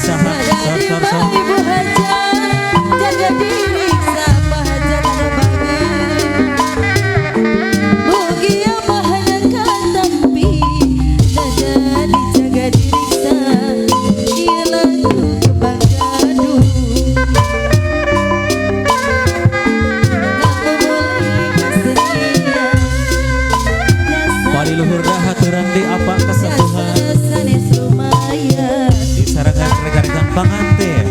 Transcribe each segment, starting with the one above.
saha sor sor sor. Ibu hajat jaga diri sama hajat anu bager. Mugia bahana katampi dada dijaga diriksa ieu lagu kembang gaduh. Kamu mulai kesenian Pariluhur haturan di apa kesepuhan sanes lumayan. Di sarangan rekan-rekan panganten.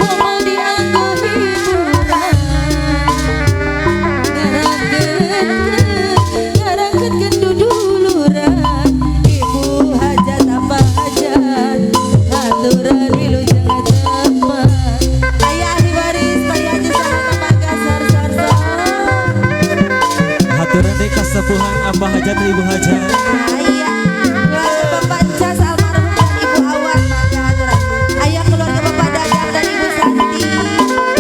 Moal dianggo hiburan ngarangkeun duduluran. Ibu hajat apa hajat haturan wilujeng teman. Aya ahli waris pari haji saha mangga sor sor sor. Haturan di kesepuhan apa hajat ibu hajat. Aya keluarga Bapak Encas almarhum dan Ibu Awan mangga haturan. Aya keluarga Bapak Dadang dan Ibu Santi,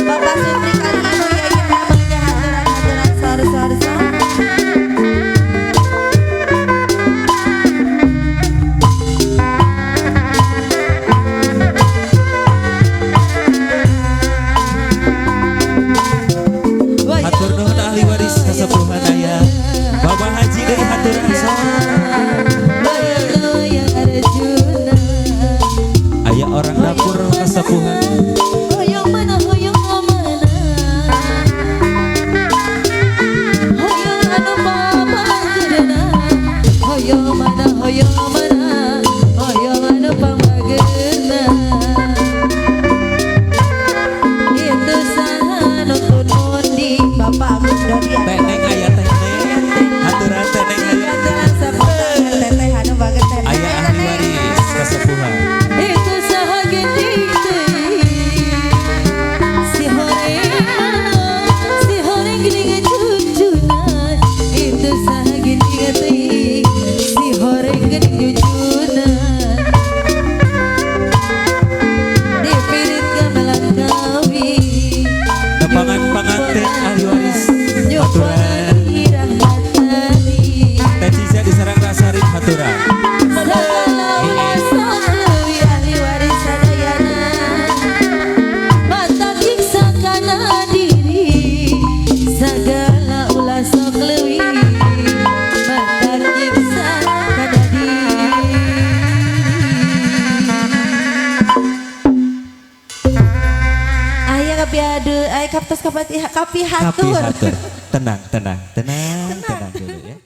Bapak Supri kali Ibu Yaya mangga haturan haturan sor sor sor. Hatur nuhun ahli waris kesepuhan aya Bapak Haji deui haturan sor. Goyang Arjuna. Aya orang dapur kesepuhan. Hoyong mana hoyong mana hoyong anu pamageurna. Hoyong mana hoyong mana hoyong anu pamageurna. Itu saha nu tunundi Bapak Agus Doni. Teh Neng aya teh Neng. Haturan teh Neng aya. Teteh anu banget teh. Aya ahli waris kesepuhan. Itu saha geuning teuing si horeng geuning cucuna. Itu saha geuning teuing si horeng geuning cucuna. Dipirit gamelan kawi Tepangan panganten ahli waris haturan. Teh Cica di sarang Rasarip haturan. Segala ulah sok leuwih ahli waris sadayana. Mata nyiksa kana diri. Segala ulah sok leuwih mata nyiksa kana diri. Aya kapiadu, aya kaptos kapihatur. Kapihatur. Tenang, tenang, tenang, tenang dulu ya.